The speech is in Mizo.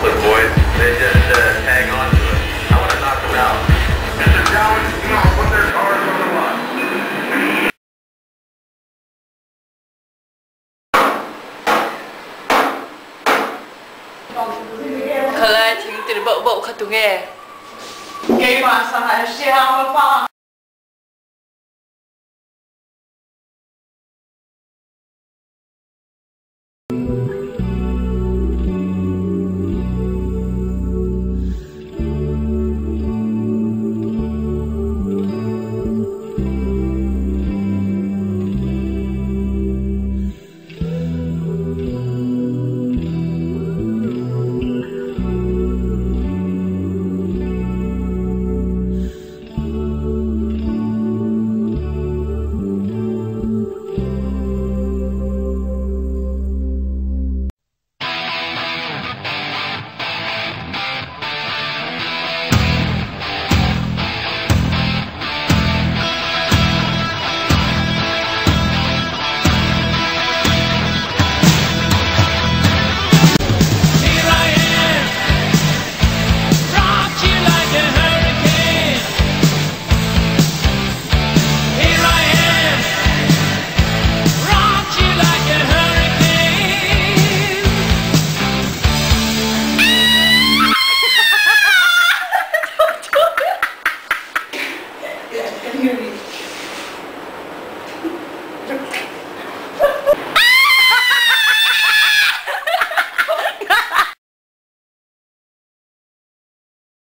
Look, boys, they just tag on to it. I want to knock them out. Mr. Jones, you know, put their cars on the lot. Khalai thing tir bauh bauh kha tunge? Keimah sangah siangpa.